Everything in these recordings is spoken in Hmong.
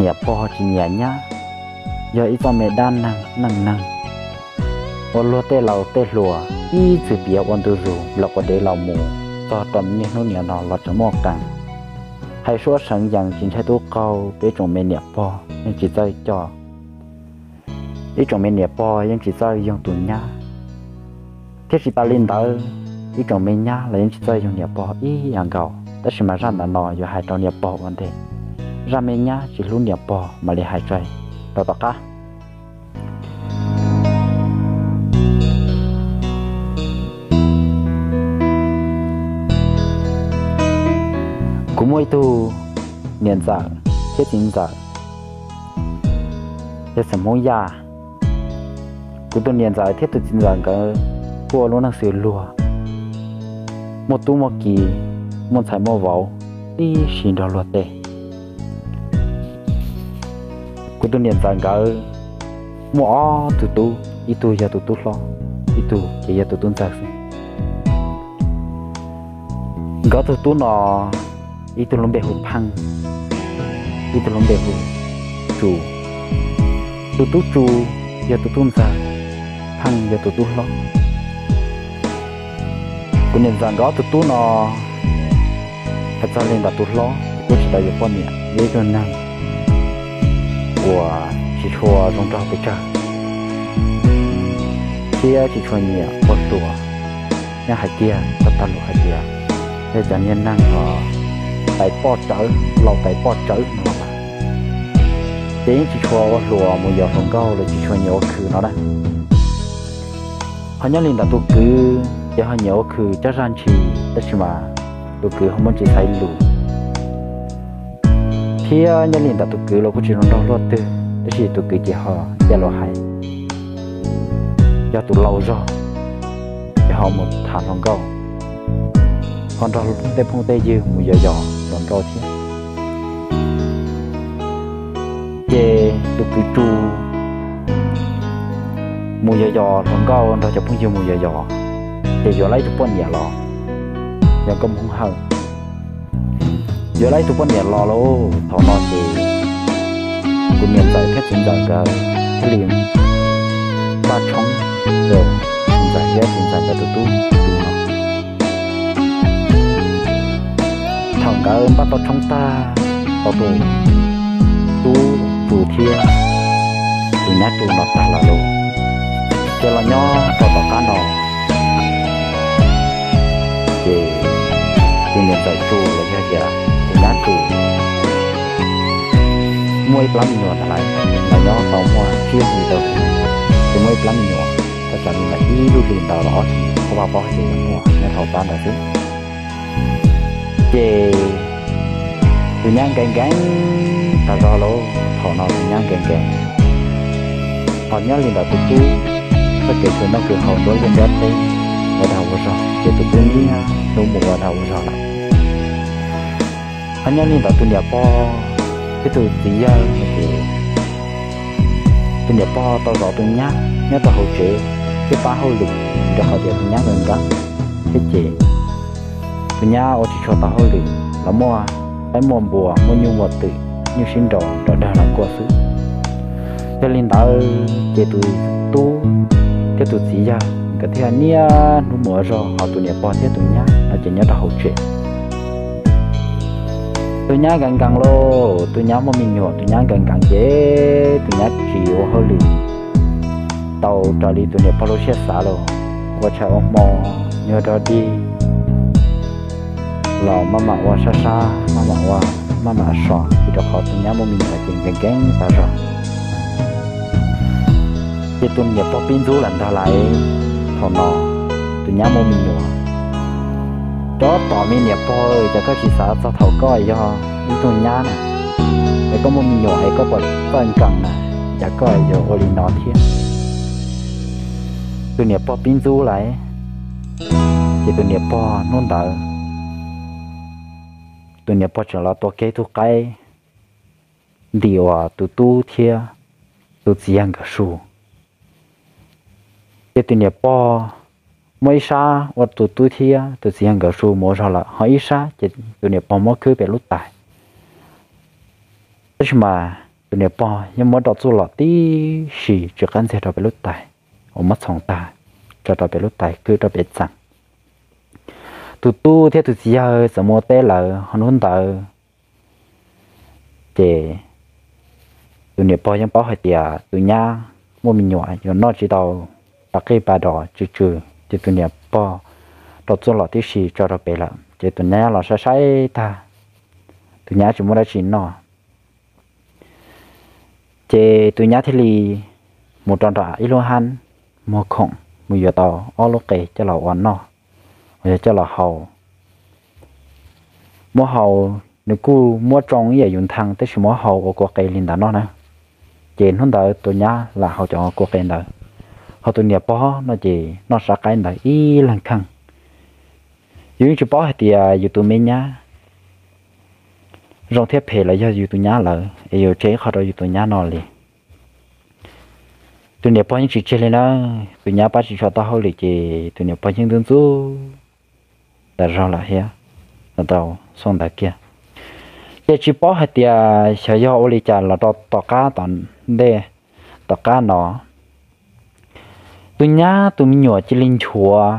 niam pog tsis nyiam nyab, yog ib txoj me dab neeg neej neeg uas luag tej laus tej hluas ib txwm piav ua ntu zus los quas dev los mus txog rau niaj hnub niam no los tseem muaj qees. Hais suab seev yees tsis ntshai tub qaug, peb tsoom me niam pog yeej tsis txawj coj, ib tsoom me niam pog yeej tsis txawj yoog tus nyab, thiab tsis tas li ntawd, ib tsoom me nyab los yeej tsis txawj yoog niam pog ib yam nkaus. Tab sis mas zaj ntawm no yuav hais rau niam pog ua ntej, zaj me nyab tsis hlub niam pog mam li hais tso. Rau tom qab, kuv muaj ib tug niam ntxawm thiab txiv ntxawm, yog xeem Hmoob Yaj. Kuv tus niam ntxawm thiab tus txiv ntxawm nkawd kuj ua lub neej xws luag, muaj tub muaj ki, muaj ntxhais muaj vauv tib si nrog luag tej. Kuv tus niam ntxawm nkawd muaj ob tug tub, ib tug yog tus tub hlob, ib tug ces yog tus tub ntxawg xwb. Nkawd tug tub no, ib tug lub npe hu Pheej, ib tug lub npe hu Tsu. Tus tub Tsu yog tus tub ntxawg, Pheej yog tus tub hlob. Kuv niam ntxawm nkawd ob tug tub no, hais txog li ntawm tus hlob kuj tsis tau yuav poj niam, yog ib tug neeg uas tsis tshua zoo nraug pes tsawg thiab tsis tshua nyiam ua hluas. Nyob hais kiag txog tag lus hais tias yog cov niag neeg uas tais poj tsawv, laus tais poj tsawv no los mas, ces yeej tsis tshua ua hluas mus yos hluas nkauj los tsis tshua nyiam ua khwv no na. Ho nyob li ntawm tus kwv ces ho nyiam ua khwv coj zaj ntshis, tab sis mas tus kwv ho muaj ntsis xaiv lus, thiab nyob li ntawm tus kwv los kuj tsis zoo nraug luaj twg, tab sis tus kwv ces ho coj los hais, yog tus laus zog ces ho mus tham hluas nkauj, ho nrog tej phooj tej ywg mus yos yos hluas nkauj thiab. Ces tus kwv Tsu mus yos yos hluas nkauj, nrog cov phooj ywg mus yos yos, ces yuav lawm ib tug poj niam los, yog nkauj Hmoob Hawj. Yuav lawm ib tug poj niam los lauj, thaum no ces kuv niam ntxawm thiab txiv ntxawm nkawd thiaj li npaj tshoob rau txiv ntxawm thiab txiv ntxawm nkawd tus tub Tsu no. Thaum nkawd npaj tau tshoob tag, tau tus tub Tsu thiab tus nyab Tsu no tag los lauj, ces los nyob rau tom qab no, ces tus niam ntxawm Tsu los yog tias tus nyab Tsu muaj ib plab me nyuam ntawd lawm, los nyob tau muaj tsib hlis rau hli, ces muaj ib plab me nyuam, thaj tsam li ntawm ib lub hlis ntawd los ob hlis, kuj vaj paub hais tias yuav muaj nyob rau qab ntawd xwb. Ces tus nyab nkees nkees tas zog lauj, thaum no tus nyab nkees nkees. Ho nyob li ntawm tus tub, txoj kev khwv noj khwv haus nruab liaj nruab teb ua dag ua zog, ces tus tub niaj hnub mus ua dag ua zog lawm. Ho nyob li ntawm tus niam pog thiab tus txiv yawg no ces tus niam pog tau zov tus nyab nyob rau hauv tsev thiab pab hauj lwm, rau qhov tias tus nyab nkees nkees thiab ces tus nyab ua tsis tshua tau hauj lwm los muaj qaib muaj npua, muaj nyuj muaj twm, nyuj sib nraus nrog dag los kuaj xwb. Yog li ntawd ces tus tub thiab tus txiv yawg nkawd thiaj niaj hnub mus ua zog, ho tus niam pog thiab tus nyab no ces nyob rau hauv tsev. Tus nyab nkees nkees lauj, tus nyab muaj me nyuam, tus nyab nkees nkees ces tus nyab tsis ua hauj lwm tau raws li tus niam pog lub siab xav los, ua tshais ua hmo, nyuag dog dig los maj mam ua sab sab, maj mam ua, maj mam so, vim rau qhov tus nyab muaj me nyuam ces nkees nkees tas zog. Ces tus niam pog pib ntxub lawm ntag lauj. Thaum no tus nyab muaj me nyuam, rov tom me niam pog, cas koj tsis xav txog thaum koj yog ib tug nyab na, es koj muaj me nyuam es koj puas txawj nkees na, cas koj yuav ua li no thiab. Tus niam pog pib ntxub lawm, ces tus niam pog hnub ntawd, tus niam pog tseem los tua kiag ib tug qaib ntim uas tus tub thiab tus txiv yawg nkawd su. Ces tus niam pog muab ib sab ua tus tub thiab tus txiv yawg nkawd su mus ua zog lawm, ho ib sab ces tus niam pog muab khwb pem lub tais. Tab sis mas tus niam pog yeej muab rau txuj lom tib si tsw qab ntxiag rau pem lub tais uas muab txhoov tag, tso rau pem lub tais kwb rau pem txee. Tus tub thiab tus txiv yawg txawm mus ua teb lawm. Ho hnub ntawd ces tus niam pog yeej paub hais tias tus nyab muaj me nyuam yuav noj tsis tau pa qij pa dos tsw tsw, ces tus niam pog rau txuj lom tib si tso rau pem lawm. Ces tus nyab los saib saib tag, tus nyab tsis muaj dab tsi noj. Ces tus nyab thiaj li mus rau nram ib lub hab muag khoom mus yuav tau ob lub qe coj los ua noj, uas yog coj los hau. Muab hau, nws kuj muab tsoo ib yam yus nthaa tab sis muab hau ua kua qe li ntawd noj na. Ces hnub ntawd tus nyab lam hau cov kua qe ntawd, ho tus niam pog no ces noj sab qaib ntawd ib leeg kheej. Yus yeej tsis paub hais tias yus tus me nyab zoo thiab phem los yog yus tus nyab lawm es yus tseg ib qho rau yus tus nyab no li. Tus niam pog yeej tsis tseg li na, tus nyab pab tsis tshua taub hau li ces tus niam pog yeej ntxub ntxub tas zog lawm thiab. Los rau xyoo ntawd kiag, ces tsis paub hais tias xyov yog ua li cas los rau tom qab tom ntej, tom qab no tus nyab tus me nyuam cia li nchuav,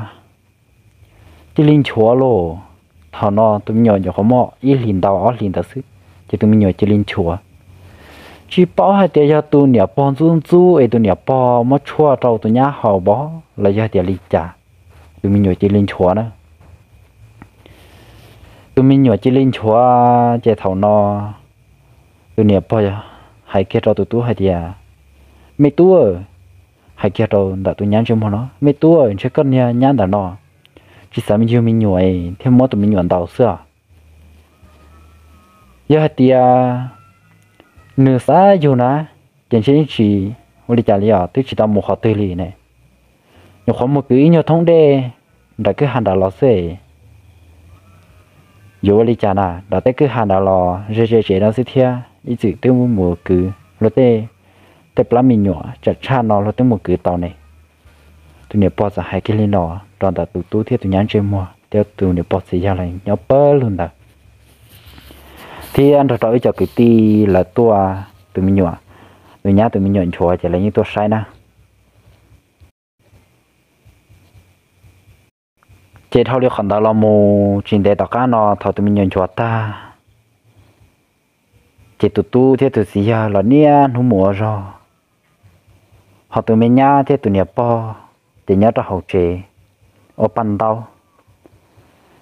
cia li nchuav lauj. Thaum no tus me nyuam nyuam qhuav muaj ib hlis ntau ob hlis ntawd xwb, ces tus me nyuam cia li nchuav. Tsis paub hais tias yog tus niam pog ntxub ntxub es tus niam pog muab tshuaj rau tus nyab haus pov los yog tias li cas, tus me nyuam cia li nchuav na. Tus me nyuam cia li nchuav ces thaum no tus niam pog hais kiag rau tus tub hais tias, me tub, hais kiag rau ntawm tus nyab ntsej muag no, me tub, ntshe koj niag nyab ntawm no tsis xav me yug me nyuam thiaj muab tus me nyuam ntaus xwb os. Yog hais tias nws xav yug na, ces ntshe yeej tsis ua li cas li os, twb tsis tau mus qhov twg li ne. Nyuam qhuav mus kwv ib nyuag thoob dej nram kwj ha nrad los xwb. Yuav ua li cas na, nram tej kwj ha nrad los ze ze tsev no xwb thiab, ib txwm twb mus kwv luag tej, tej plab me nyuam tsam tshaj no luag twb mus kwv tau ne. Tus niam pog txawm hais kiag li no rau ntawm tus tub thiab tus nyab ntsej muag, thiab tus niam pog txiv yawg los nyob pawg lug ntawd, thiab nrog rau ib co kwv tij lawv tuaj, tus me nyuam, tus nyab tus me nyuam nchuav ces lawv yeej tuaj saib na. Ces dhau li qhov ntawd los mus tsis ntev tom qab no thaum tus me nyuam nchuav tag, ces tus tub thiab tus txiv yawg los niaj hnub mus ua zog, ho tus me nyab thiab tus niam pog ces nyob rau hauv tsev ua paj ntaub.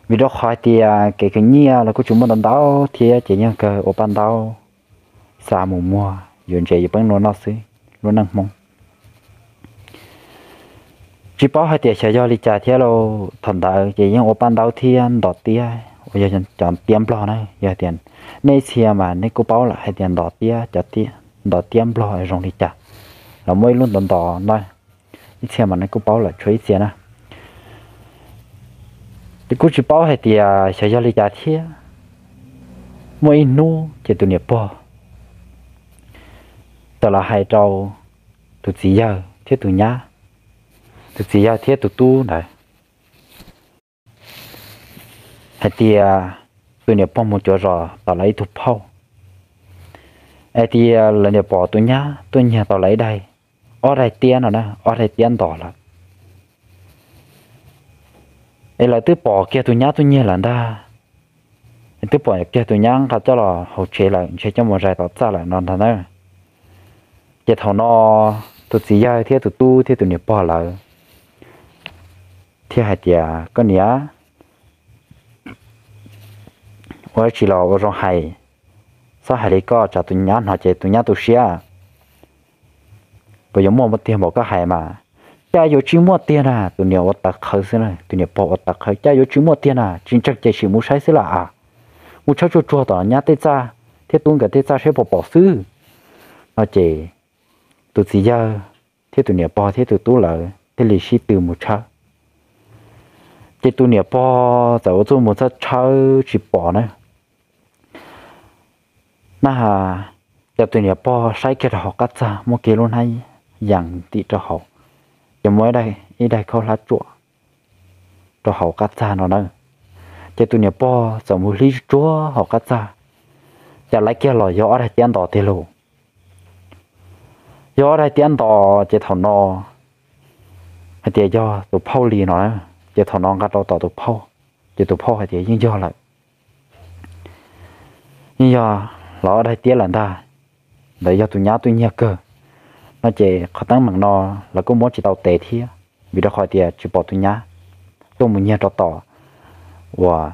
Vim rau qhov hais tias kev khwv nyiaj los kuj tsis muaj ntau ntau thiab ces yeej kawg ua paj ntaub xa mus muag yuav ntses yuav peeb nua noj xwb lub neej Hmoob. Tsis paub hais tias xyov yog li cas thiab lauj, thaum ntawd ces yeej ua paj ntaub thiab ntos tiab uas yog cov tiab nplog na. Yog tias nej ib txhia mas nej kuj paub lawm hais tias ntos tiab, cov ntos tiab nplog zoo li cas, los muaj ib lub ntos ntos na, ib txhia mas nej kuj paub lawm tshuav ib txhia na. Ces kuj tsis paub hais tias xyov yog li cas thiab, muaj ib hnub ces tus niam pog txawm los hais rau tus txiv yawg thiab tus nyab, tus txiv yawg thiab tus tub ntawd hais tias tus niam pog mus cuav zos tau lawv ib tug phauj, hais tias lawv niam pog tus nyab tuaj nyiag tau lawv ib daig, ob daig tiab no na, ob daig tiab ntos lawm. Es lawv twb pom kiag tus nyab tuaj nyiag lawm ntag, twb pom kiag tus nyab nqa coj los hauv tsev lawm, ntshe coj mus zais tom txaj lawm no ntag na. Ces thaum no tus txiv yawg thiab tus tub thiab tus niam pog lawv thiaj hais tias, koj niam, ua tsis los ua zoo hais, txhob hais li koj tsam tus nyab hnov ces tus nyab tu siab. Puas yuav muaj tiag npaum koj hais mas? Cas yuav tsis muaj tiag na, tus niam ua tawv qhawv xwb na, tus niam pog ua tawv qhawv, cas yuav tsis muaj tiag na, tsis ntseeg ces sim mus saib xwb las as. Mus tshawb tsuag tsuag tom nyab tej txaj thiab tub nkawd tej txaj saib puas pom xwb. No ces tus txiv yawg thiab tus niam pog thiab tus tub lawv thiaj li sib tw mus tshawb. Ces tus niam pog txawm ua txuj mus txawj tshawb tsis pom na. Na, ces tus niam pog saib kiag rau hauv qab txaj muaj kiag lub hnab yees ntim rau hauv, ces muaj ib daig khaub hlab tsuam rau hauv qab txaj no na. Ces tus niam pog txawm mus hlib tsuag hauv qab txaj, cas laiv kiag los yog ob daig tiab ntos tiag lauj. yog ob daig tiab ntos ces thaum no hais tias yog tus phauj li no na, ces thaum no nqa rau tom tus phauj, ces tus phauj hais tias yeej yog lawm, yeej yog los ob daig tiab lawm ntag, ntawd yog tus nyab tuaj nyiag kawg no ces qhov teeb meem no lawv kuj muab tsis tau tes thiab, vim rau qhov tias tsis pom tus nyab tuaj mus nyiag rau tom uas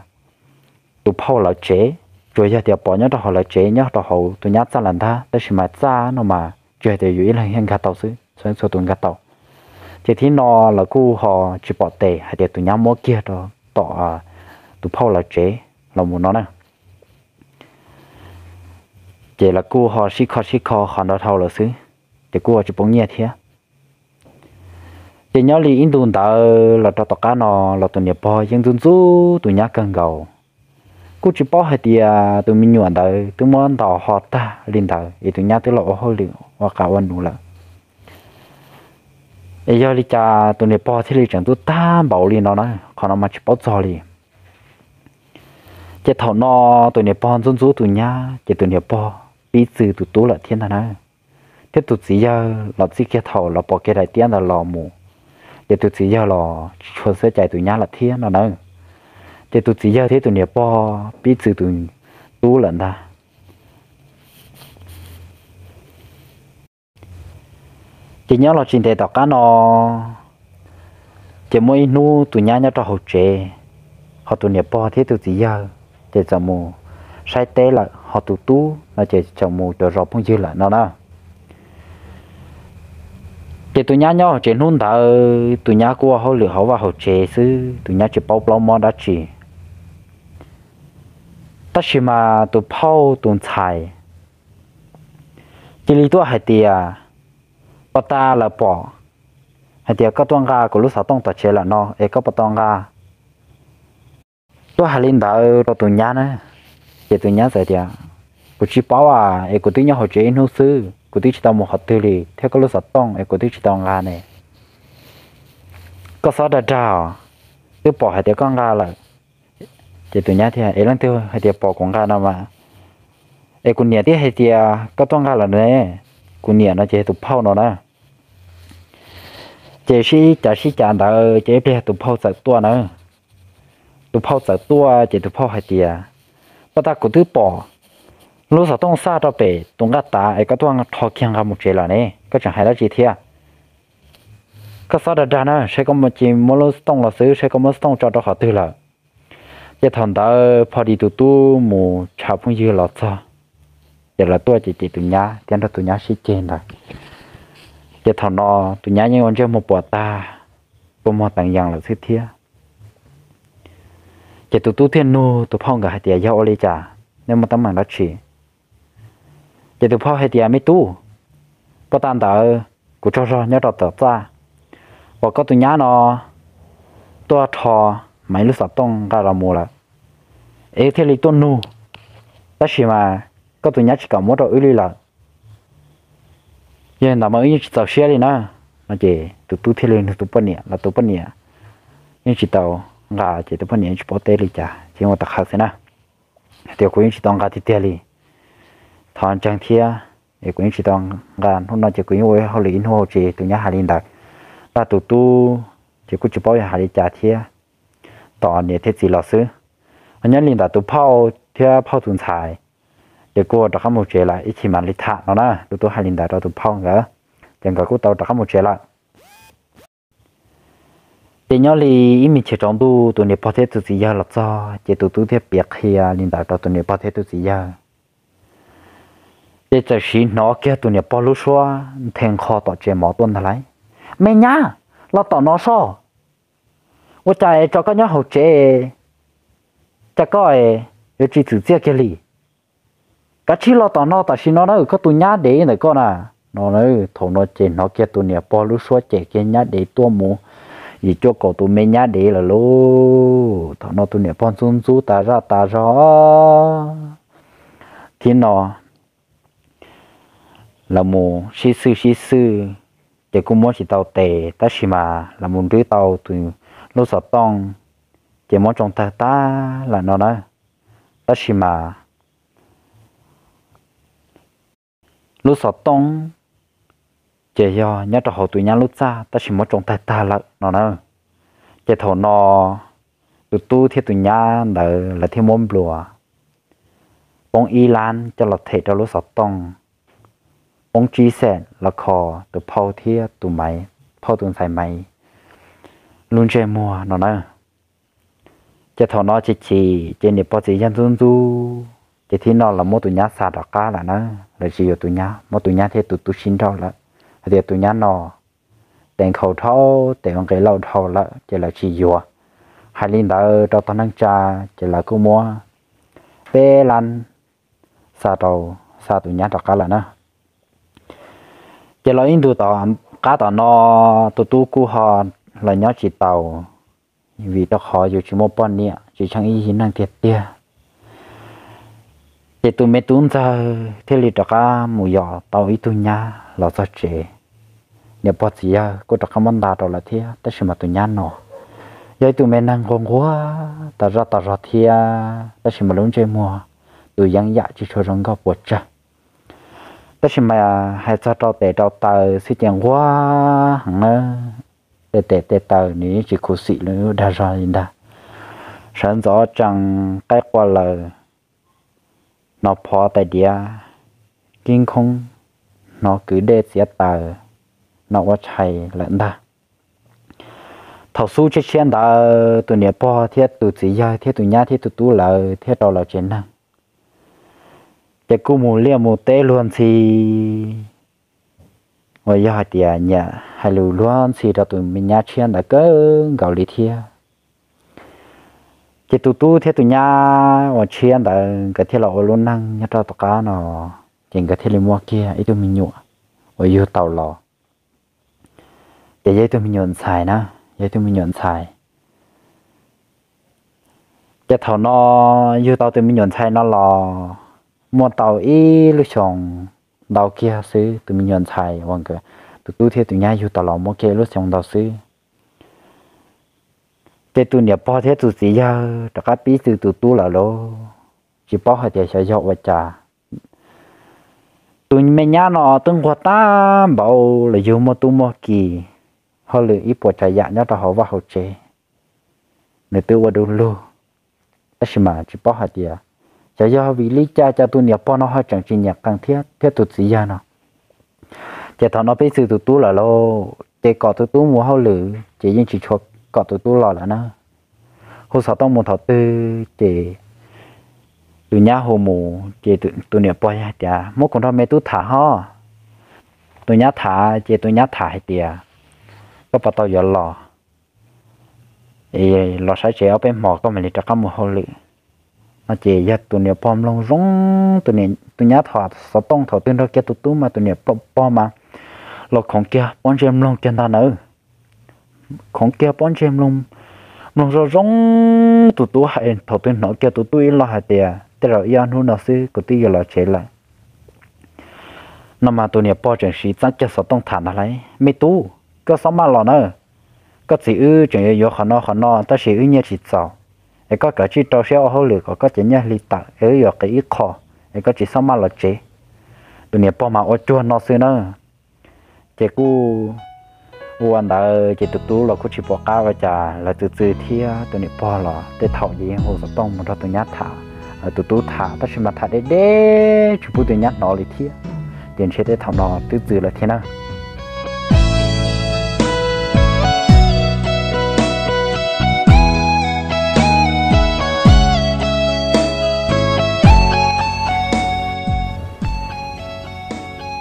tus phauj lawv tsev, tsuas yog tias pom nyob rau hauv lawv tsev nyob rau hauv tus nyab txaj lawm ntag, tab sis mas txaj no mas tsis hais tias yus ib leeg nkag tau xwb, txhua txhua tus nkag tau. Ces thib no lawv kuj ho tsis pom tes hais tias tus nyab muab kiag rau tom tus phauj lawv tsev los mus no na. Ces lawv kuj ho sib kho sib kho qhov nrov dhau lawm xwb, ces kuj ua tsis poob nyiaj thiab. Ces nyob li ib ntu ntawd los rau tom qab no los tus niam pog yeej ntxub ntxub tus nyab kawg nkaus. Kuj tsis paub hais tias tus me nyuam ntawd twb muab ntaus ho tag li ntawd es tus nyab twb los ua hauj lwm ua qas ua num lawm. Es yog li cas tus niam pog thiaj li tseem ntxub tag npaum li no na, qhov no mas tsis paub txog li. Ces thaum no tus niam pog ntxub ntxub tus nyab ces tus niam pog pib txwv tus tub lawm thiab ntag na. Thiab tus txiv yawg los txij kiag thaum los pom kiag daim tiab ntawd los mus, ces tus txiv yawg los tsis tshua xav cais tus nyab lawm thiab no na. Ces tus txiv yawg thiab tus niam pog pib txwv tus tub lawm ntag. Ces nyob los tsis ntev tom qab no, ces muaj ib hnub tus nyab nyob rau hauv tsev, ho tus niam pog thiab tus txiv yawg ces txawm mus saib teb lawm, ho tus tub no ces txawm mus cuag zos phooj ywg lawm no na. Ces tus nyab nyob hauv tsev hnub ntawd tus nyab kuj ua hauj lwm hauv vaj hauv tsev xwb, tus nyab tsis paub plaub mob dab tsi. Tab sis mas tus phauj tus ntxhais cia li tuaj hais tias, puas tas lawm pom hais tias koj tuaj nqa kuv lub xov tooj tom tsev lawm no es koj puas tau nqa? Tuaj hais li ntawd rau tus nyab na, ces tus nyab txawm tias, kuv tsis paub es kuv twb nyob hauv tsev ib hnub xwb, kuv twb tsis tau mus qhov twg li, thiab koj lub xov tooj es kuv twb tsis tau nqa ne. Koj xob dag dag os, twb pom hais tias koj nqa lawm. Ces tus nyab thiaj, es leej twg hais tias pom kuv nqa no mas? Es kuv niam thiaj hais tias koj tuaj nqa lawm ne. Kuv niam no ces tus phauj no na. Ces sib cav sib cav ntawd ces ib pliag tus phauj txawm tuaj na. Tus phauj txawm tuaj ces tus phauj hais tias, puas tas kuv twb pom lub xov tooj xaj rau pem tus nqaj tav es koj tuaj rho kiag nqa mus tsev lawm ne, koj tseem hais dab tsi thiab? Koj xob dag dag na, saib koj muab lub xov tooj los xwb, saib koj muab xov tooj tso rau qhov twg lawm. Ces thaum ntawd pho di tus tub mus tsham phooj ywg los txog, ces lawv tuaj ces cem tus nyab thiab nrog tus nyab sib ceg ntawd. Ces thaum no tus nyab yeej ua ntsej muag puas tag, kua muag teev yees lawm xwb thiab. Ces tus tub thiaj nug tus phauj nkawd hais tias, yog ua li cas, nej muaj teeb meem dab tsi? Ces tus phauj hais tias, me tub, puas tas ntawd kuv tsaug zog nyob rau tom txaj, uas koj tus nyab no tuaj rho mam ib lub xov tooj nqa los mus lawm, es thiaj li tuaj nug, tab sis mas koj tus nyab tsis kam muab rau wb li lawm. Yog li ntawd mas wb yeej tsis txaus siab li na. No ces tus tub thiaj li nug tus poj niam los tus poj niam yeej tsis tau nqa, ces tus poj niam yeej tsis paub teb li cas ces ua tau qhawv xwb na. Hais tias kuv yeej tsis tau nqa tiag tiag li, thov ntseeg thiab, es kuv yeej tsis tau nqa, hnub no ces kuv yeej ua hauj lwm ib hnub hauv tsev. Tus nyab hais li ntawd, tab tus tub ces kuj tsis paub yog hais li cas thiab, tos niam thiab txiv los xwb. Nyob li ntawd tus phauj thiab phauj tus ntxhais ces kuj rov qab mus tsev lawm, ib chim mam li tham no na. Tus tub hais li ntawd rau tus phauj nkawd, ces nkawd kuj tau rov qab mus tsev lawm. Ces nyob li ib me chim tsaus ntuj tus niam pog thiab tus txiv yawg los txog, ces tus tub thiaj piav qhia li ntawd rau tus niam pog thiab tus txiv yawg. Ces txawm sim hnov kiag tus niam pog lub suab nthe nqho tom tsev mov tuaj ntag lauj, me nyab, los tom no soj, ua cas es tso koj nyob hauv tsev, cas koj yuav tsis txwm txiaj kiag li? Kav tsij los tom no tam sim no na, koj tus nyab dev ntawm koj na. No, thaum no ces hnov kiag tus niam pog lub suab cem kiag nyab dev tuaj mus yim cuaj kaum tus me nyab dev lawm lauj. Thaum no tus niam pog ntxub ntxub tas zaj tas zog. Thib no lawv mus sib xwj sib xwj, ces kuj muab tsis tau tes, tab sis mas lawv mus nrhiav tau tus lub xov tooj, ces muab tsoo tawg tag lawm no na. Tab sis mas lub xov tooj ces yog nyob rau hauv tus nyab lub txaj tab sis muab tsoo tag tag lawm no na. Ces thaum no tus tub thiab tus nyab ntawd lawv thiaj muab nplua poob ib lab coj los them rau lub xov tooj, poob tsib xees los kho tus phauj thiab tus maiv, phauj tus ntxhais maiv lub ntsej muag no na. Ces thaum no ces chim ces niam pog txiv yawg ntxub ntxub, ces thib no los muab tus nyab xa rov qab lawm na. Lawv tsis yuav tus nyab, muab tus nyab thiab tus tub sib nrauj lawm, hais tias tus nyab no tes nkhaus dhau, tes ua nqe lauj dhau lawm ces lawv tsis yuav. Hais li ntawd rau tog neej tsa, ces lawv kuj muab peb lab xa rau, xa tus nyab rov qab lawm na. Ces los ib ntus tom qab tom no, tus tub kuj ho los nyob tsis tau, vim rau qhov yus tsis muaj poj niam, tsis tsheej ib yig neej tiag tiag. Ces tus me tub ntxawg thiaj li rov qab mus yos tau ib tug nyab los txog tsev. Niam pog txiv yawg kuj rov qab muab nta rau lawm thiab, tab sis mas tus nyab no yog ib tug me neeg nquag nquag tas zaj tas zog thiab, tab sis mas lub ntsej muag tus yeeb yam tsis tshua zoo nkauj puas tsawg. Tab sis mas hais txog rau tes rau taw xwb ces nquag heev na, tej tes tej taw nws yeej tsis khuv xim li dag zog li ntag. Sawv ntxov tsees qaib qua laws, hnov phov tais diav kib nkoob, hnov kwv dej txiav taws, hnov ua tshais lawm ntag. Thaum xub tshiab tshiab ntawd tus niam pog thiab tus txiv yawg thiab tus nyab thiab tus tub lawv thiaj rau lawv tsev neeg. Ces kuj mus liaj mus teb luag ntxhi, uas yog hais tias nyiam hais lus luag ntxhi rau tus me nyab tshiab ntawd kawg nkaus li thiab. Ces tus tub thiab tus nyab uas tshiab ntawd nkawd thiaj los ua lub neej nyob rau tom qab no, ces nkawd thiaj li muaj kiag ib tug me nyuam uas yug tau los. Ces yog ib tug me nyuam ntxhais na, yog ib tug me nyuam ntxhais. Ces thaum no yug tau tus me nyuam ntxhais no los muaj tau ib lub xyoo ntau kiag xwb, tus me nyuam ntxhais uas nkawd tus tub thiab tus nyab yug tau los muaj kiag ib lub xyoo ntau xwb. Ces tus niam pog thiab tus txiv yawg rov qab pib txwv tus tub lawm lauj, tsis paub hais tias xyov yog ua cas. Tus me nyab no twb nquag tag npaum los yug muaj tub muaj ki, hauj lwm ib puas tsav yam nyob rau hauv vaj hauv tsev, nws twb ua du lug. Tab sis mas tsis paub hais tias xyov yog vim li cas cas tus niam pog no ho tseem tsis nyiam qee thiab thiab tus txiv yawg no. Ces thaum no peb txwv tus tub lawm lauj, ces kom tus tub mus hauj lwm ces yeej tsis tshua kom tus tub los lawm na. Hu xov tooj mus thaum twg ces tus nyab hu mus ces tus niam pog hais tias, muab kuv nrog me tub tham ho. Tus nyab tham ces tus nyab tham hais tias, koj puas tau yuav los, los saib tsev ob peb hmos koj mam li rov qab mus hauj lwm no. Ces yog tus niam pog mloog zoo, tus nyab tham xov tooj thaum twg nrog kiag tus tub mas tus niam pog mas los khoov kiag pob ntseg mloog kiag ntag nawb. Khoov kiag pob ntseg mloog, mloog zoo zoo tus tub hais thaum twg hnov kiag tus tub ib lo hais tias, tej zaum ib ob hnub no xwb kuv twb yuav los tsev lawm no mas tus niam pog tseem siv txeeb kiag xov tooj tham ntag lauj, me tub, koj xob maj los na, koj txiv wb tseem yuav yuav qhov no qhov no tab sis wb nyiaj tsis txaus, es koj kav tsij rau siab ua hauj lwm kom koj cov nyiaj hli tawm es wb yuav qiv ib qho, es koj tsis xob maj los tsev. Tus niam pog mas ua cuag no xwb na. Ces kuj ua ntawd ces tus tub los kuj tsis pom qab ua cas, lawv txwv txwv thiab tus niam pog los tej thaum ces yeej hu xov tooj mus nrog tus nyab tham, tus tub tham tab sis mas tham deb deb tsis pub tus nyab hnov li thiab. Ces ntshe tej thaum no twb txwv lawm thiab na.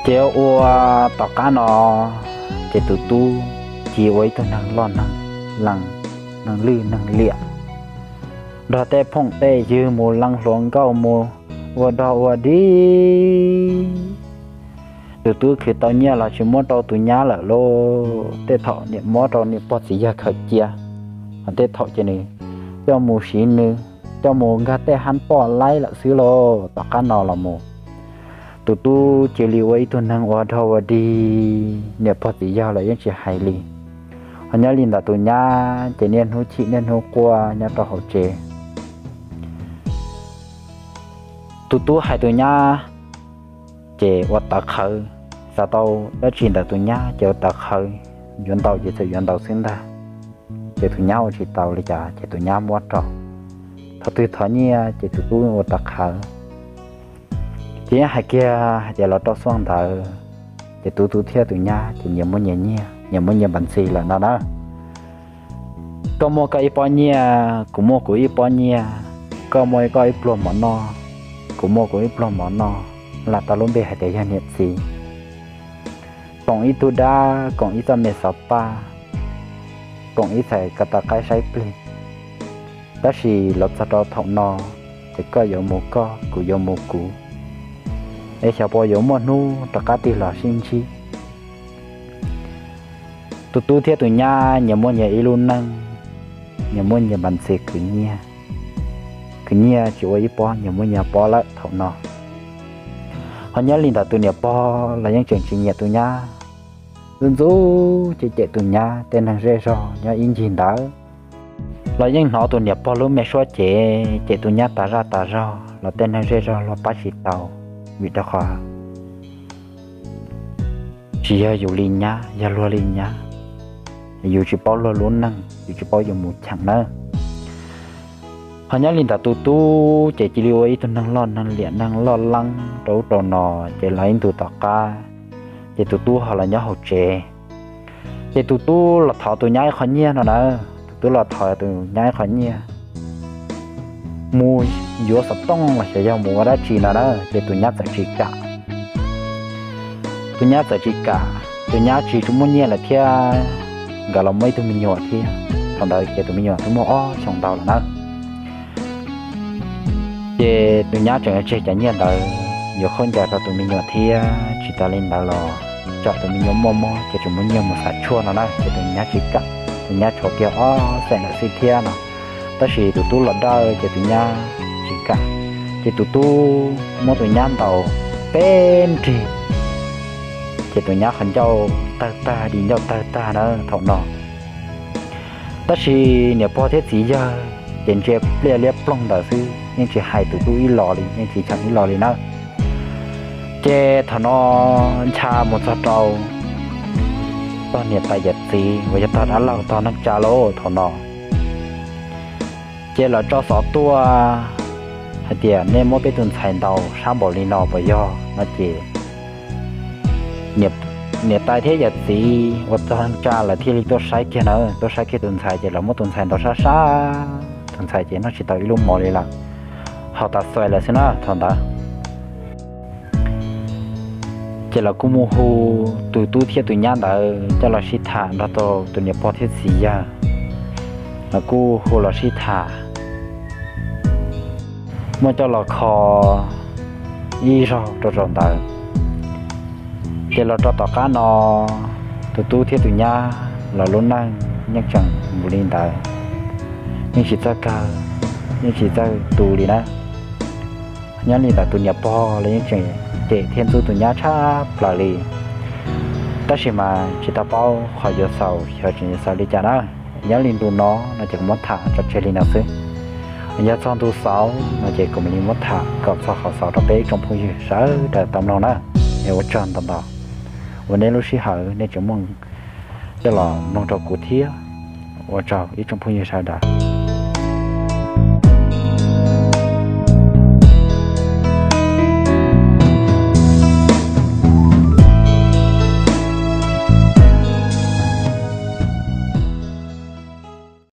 Ces ua tom qab no ces tus tub ci ua ib tug neeg loj neeg lees, neeg lwj neeg liam, nrog tej phooj tej ywg mus lees hluas nkauj mus ua dog ua dig. Tus tub khwv tau nyiaj los tsis muab rau tus nyab lawm lauj, tej thaum niam muab rau niam pog txiv yawg khaws cia, hos tej thaum ces nws coj mus siv nws, coj mus nkag tej hab poj laib lawm xwb lauj. Tom qab no los mus tus tub cia li ua ib tug neeg ua dog ua dig, niam pog txiv yawg los yeej tsis hais li. Hos nyob li ntawd tus nyab ces niaj hnub chim niaj hnub quaj nyob rau hauv tsev. Tus tub hais tus nyab ces ua tawv qhawv, xav tau dab tsi ntawm tus nyab ces ua tawv qhawv, yuav ntaus ces txawm yuav ntaus xwb ntag. Ces tus nyab ua tsis tau li cas ces tus nyab muab rau. Thaum twg thov nyiaj ces tus tub ua tawv qhawv. Ces yeej hais kiag hais tias los rau xuaj ntawd, ces tus tub thiab tus nyab ces nyias muab nyias nyiaj, nyias muab nyias npam ntxis lawm no na. Koj muaj koj ib pob nyiaj, kuv muaj kuv ib pob nyiaj, koj muaj koj ib pluag mov noj, kuv muaj kuv ib pluag mov noj, lam tau lub npe hais tias yog niam txiv. Koom ib tug dab, koom ib txoj me xov paj, koom ib txhais ko taw qaib saib plig. Tab sis los txog rau thaum no, ces koj yuav mus koj, kuv yuav mus kuv, es xyov puas yuav muaj hnub rov qab tig los sib ntsib. Tus tub thiab tus nyab nyias muaj nyias ib lub neej, nyias muaj nyias npam ntxis khwv nyiaj, khwv nyiaj tsis ua ib pob, nyias muaj nyias pob lawm thaum no. Ho nyob li ntawm tus niam pog los yeej tseem tsis nyiam tus nyab, ntxub ntxub cem cem tus nyab tej neeg zej zog nyob ib ncig ntawd. Los yeej hnov tus niam pog lub me suab cem cem tus nyab tas zaj tas zog los tej neeg zej zog luag pab tsis tau, vim rau qhov tsis yog yus li nyab, yog luag li nyab, yus tsis paub luag lub neej, yus tsis paub yuav mus cheem nawb. Ho nyob li ntawm tus tub ces cia li ua ib tug neeg loj neeg liam neeg loj leeb rau ub rau no, ces los ib ntus tom qab ces tus tub ho los nyob hauv tsev. Ces tus tub los thov tus nyab ib qho nyiaj no na, tus tub los thov tus nyab ib qho nyiaj mus yuav xov tooj los xyov yog mus ua dab tsi no na, ces tus nyab txawm tsis kam. Tus nyab txawm tsis kam, tus nyab tsis muaj nyiaj lawm thiab, nkawd los muaj ib tug me nyuam thiab, thaum ntawd ces tus me nyuam twb muaj ob xyoos ntau lawm na. Ces tus nyab tseem yuav tseg cov nyiaj ntawd yuav khaub ncaws rau tus me nyuam thiab, tsis tas li ntawd los tsam tus me nyuam muaj mob ces tseem muaj nyiaj mus xav tshuaj no na, ces tus nyab tsis kam. Tus nyab tshuav kiag ob xees lawm xwb thiab no, tab sis tus tub los dawj ces tus nyab tsis kam. Ces tus tub muab tus nyab ntaus peb nrig, ces tus nyab qhov ncauj tawg tag, di ncauj tawg tag na thaum no. Tab sis niam pog thiab txiv yawg ces ntsia pliaj liab ploog ntawd xwb, yeej tsis hais tus tub ib los li, yeej tsis cheem ib los li na. Ces thaum no ncha mus txog rau tog niam tais yawm txiv uas yog tog dab laug tog neej tsa lauj thaum no, ces lawv tso xov tuaj hais tias nej muab peb tus ntxhais ntaus sab npaum li no puas yog no ces niam tais thiab yawm txiv uas tog neej tsa lawv thiaj li tuaj saib kiag na, tuaj saib kiag tus ntxhais ces lawv muab tus ntxhais ntaus sab sab, tus ntxhais ces noj tsis tau ib lub mov li lawm, haus tas xuais lawm xwb na thaum ntawd. Ces lawv kuj mus hu tus tub thiab tus nyab ntawd coj los sib tham nrog rau tus niam pog thiab txiv yawg, lawv kuj hu los sib tham, muab coj los kho ib zaug rau zaum ntawd. Ces los rau tom qab no, tus tub thiab tus nyab los lub neej yeej tseem mus li ntawd, yeej tsis txawj kawg, yeej tsis txawj tu li na. Nyob li ntawd tus niam pog los yeej tseem cem thiab ntxub tus nyab tshaj plaws li. Tab sis mas tsis tau paub qhov yuav xaus xyov tseem yuav xaus li cas na. Nyob li ntu no no ces kuv muab tham tso tseg li no xwb. Yog txog ntu xaus no ces kuv mam li muab tham kom txog qhov xaus rau peb ib tsoom phooj ywg sawv daws tau mloog na. Es ua tsaug ntau ntau uas nej lub sij hawm nej tseem muaj coj los mloog rau kuv thiab. Ua tsaug ib tsoom phooj ywg sawv daws.